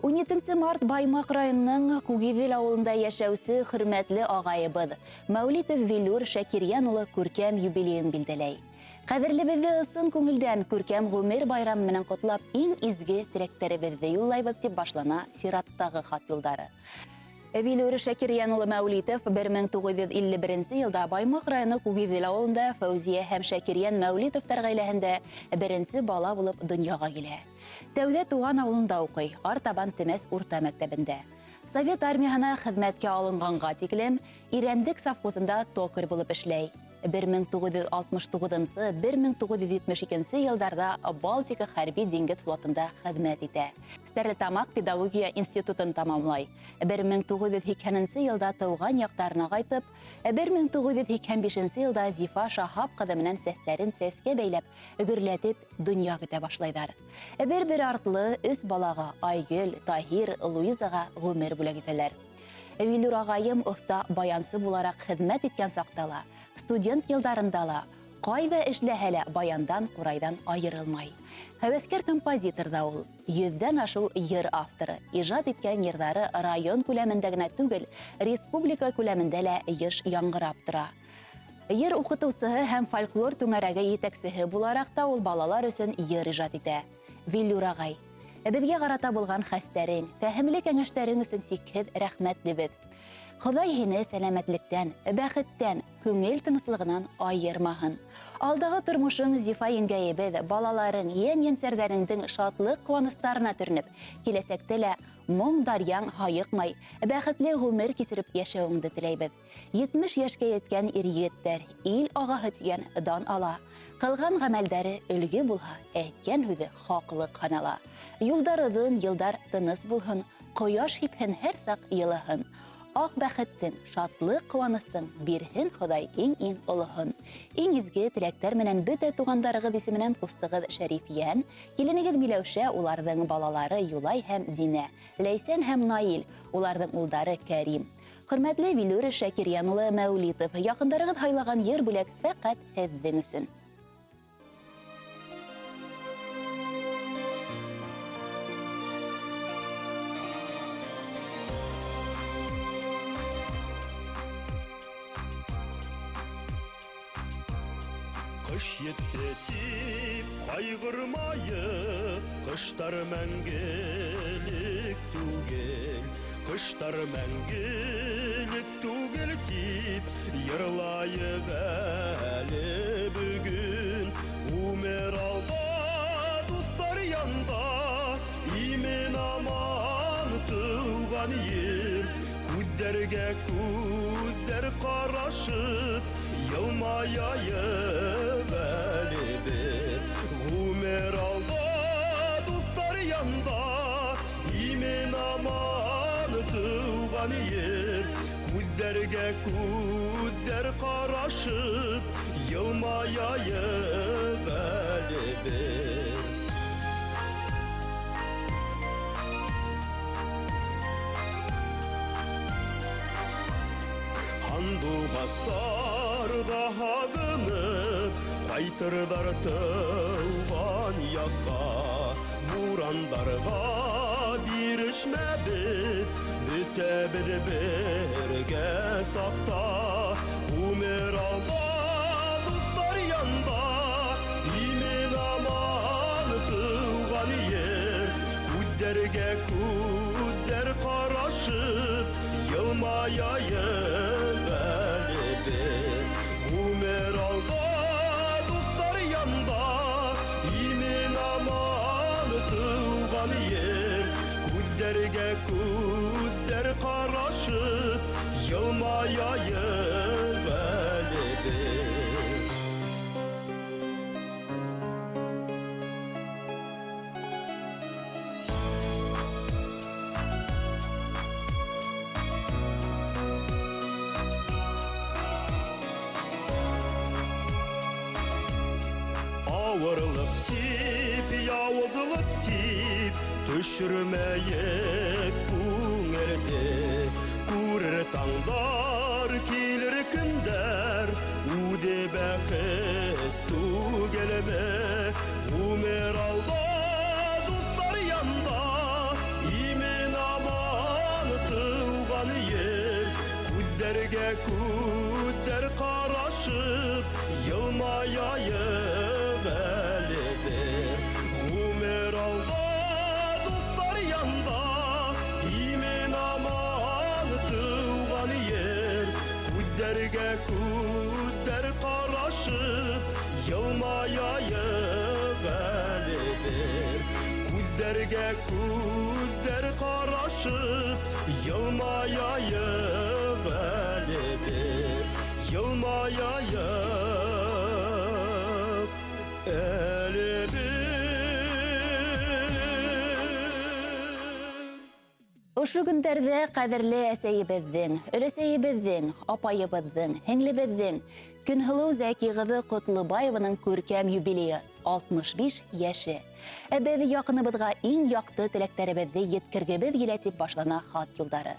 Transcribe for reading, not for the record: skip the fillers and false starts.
17 март Баймаҡ районының Күгиҙел ауылында йәшәүсе хөрмәтле ағайыбыҙ Мәүлитов Вилюр Шакирйән улы күркәм юбилейын билдәләй. Ҡәҙерлебеҙҙе ысын күңелдән күркәм ғүмер байрамы менән ҡотлап, иң изге теләктәребеҙҙе юллайбыҙ, тип башлана сираттағы хат юлдары. Вилюр Шакирйән улы Мәүлитов 1951 йылда Баймаҡ районы Күгиҙел ауылында Фәүзиә һәм Шакирйән Мәүлитовтар ғаиләһендә беренсе бала булып донъяға килә. Тәүҙә туған ауылында уҡый, артабан Темәс урта мәктәбендә. Совет армияһына хеҙмәткә алынғанға тиклем Ирәндек совхозында токарь булып эшләй. 1969-1972 йылдарҙа Балтика хәрби диңгеҙ флотында хеҙмәт итә. Стәрлетамаҡ педагогия институтын тамамлай. 1980 йылда тыуған яҡтарына ҡайтып, 1985 йылда Зифа Шаһап ҡыҙы менән сәстәрен сәскә бәйләп, гөрләтеп донъя көтә башлайҙар. Бер-бер артлы өс балаға Айгөл, Таһир, Луизаға ғүмер бүләк итәләр. Вилюр ағайым оҫта баянсы булараҡ хеҙмәт иткән саҡта ла, студент йылдарында ла, ҡайҙа эшләһә лә баяндан, ҡурайҙан айырылмай. Һәүәҫкәр композитор ҙа ул, йөҙҙән ашыу йыр авторы, ижад иткән йырҙары район күләмендә генә түгел, республика күләмендә лә йыш яңғырап тора. Йыр уҡытыусыһы һәм фольклор түңәрәге етәксеһе булараҡ та ул балалар өсөн йыр ижад итә. Вилюр ағай, беҙгә ҡарата булған хәстәрең, фәһемле кәңәштәрең өсөн сикһеҙ рәхмәтлебеҙ. Хоҙай һине сәләмәтлектән, бәхеттән, күңел тыныслығынан айырмаһын. Алдағы тормошоң Зифа еңгәйебеҙ, балаларың, йән-йәнсәрҙәреңдең шатлыҡ ҡыуаныстарына төрөнөп, киләсәктә лә моң даръяң һайыҡмай, бәхетле ғүмер кисереп йәшәүеңде теләйбеҙ. 70 йәшкә еткән ир-егеттәр ил ағаһы тигән дан ала. Ҡылған ғәмәлдәре өлгө булһа, әйткән һүҙе хаҡлыҡ һанала. Юлдар оҙон, йылдар тыныс булһын, ҡояш һипһен һәр саҡ йылыһын. Аҡ бәхеттең, шатлыҡ ҡыуаныстың бирһен Хоҙай иң-иң олоһон. Иң изге теләктәр менән бөтә туғандарығыҙ исеменән ҡустығыҙ Шәриф Йән, киленегеҙ Миләүшә, уларҙың балалары Юлай һәм Динә, Ләйсән һәм Наил, уларҙың улдары Кәрим. Хөрмәтле Вилюр Шакирйән улы Мәүлитов, яҡындарығыҙ һайлаған йыр бүләк фәҡәт һеҙҙең өсөн. Ҡыш етте тип ҡайғырмайыҡ, ҡыштар мәңгелек түгел, ҡыштар мәңгелек түгел тип йырлайыҡ әле бөгөн. Ғүмер алда, дуҫтар янда, имен аман тыуған ер. Күҙҙәргә күҙҙәр ҡарашып, йылмаяйыҡ әле бер. Ғүмер алда, дуҫтар янда, имен аман тыуған ер. Күҙҙәргә күҙҙәр ҡарашып, йылмаяйыҡ әле бер. Һандуғастарға һағынып, ҡайтырҙар тыуған яҡҡа. Бурандарға бирешмәбеҙ, бөтәбеҙ бергә саҡта. Ғүмер алда, дуҫтар янда, имен аман тыуған ер. Күҙҙәргә күҙҙәр ҡарашып, йылмаяйыҡ әле бер. Ғүмер алда, дуҫтар янда, имен аман тыуған ер. Күҙҙәргә күҙҙәр ҡарашып, йылмаяйыҡ әле бер. Ауырлыҡ тип, яуызлыҡ тип, төшөрмәйек күңелде. Күрер таңдар, килер көндәр, үҙе бәхет түгелме? Ғүмер алда, дуҫтар янда, имен Күҙҙәргә күҙҙәр ҡарашып йылмаяйыҡ әле бер. Ғүмер алда, дуҫтар янда, имен аман тыуған ер. Күҙҙәргә күҙҙәр ҡарашып йылмаяйыҡ әле бер. Күҙҙәргә күҙҙәр ҡарашып йылмаяйыҡ әле бер. Йылмаяйыҡ әле бер. Ошо көндәрҙә ҡәҙерле әсәйебеҙҙең, өләсәйебеҙҙең, апайыбыҙҙың, һеңлебеҙҙең Көнһылыу Зәки ҡыҙы Ҡотлобаеваның күркәм юбилейы 65 йәше. Ә беҙ яҡыныбыҙға иң яҡты теләктәребеҙҙе еткергебеҙ килә, тип башлана хат юлдары.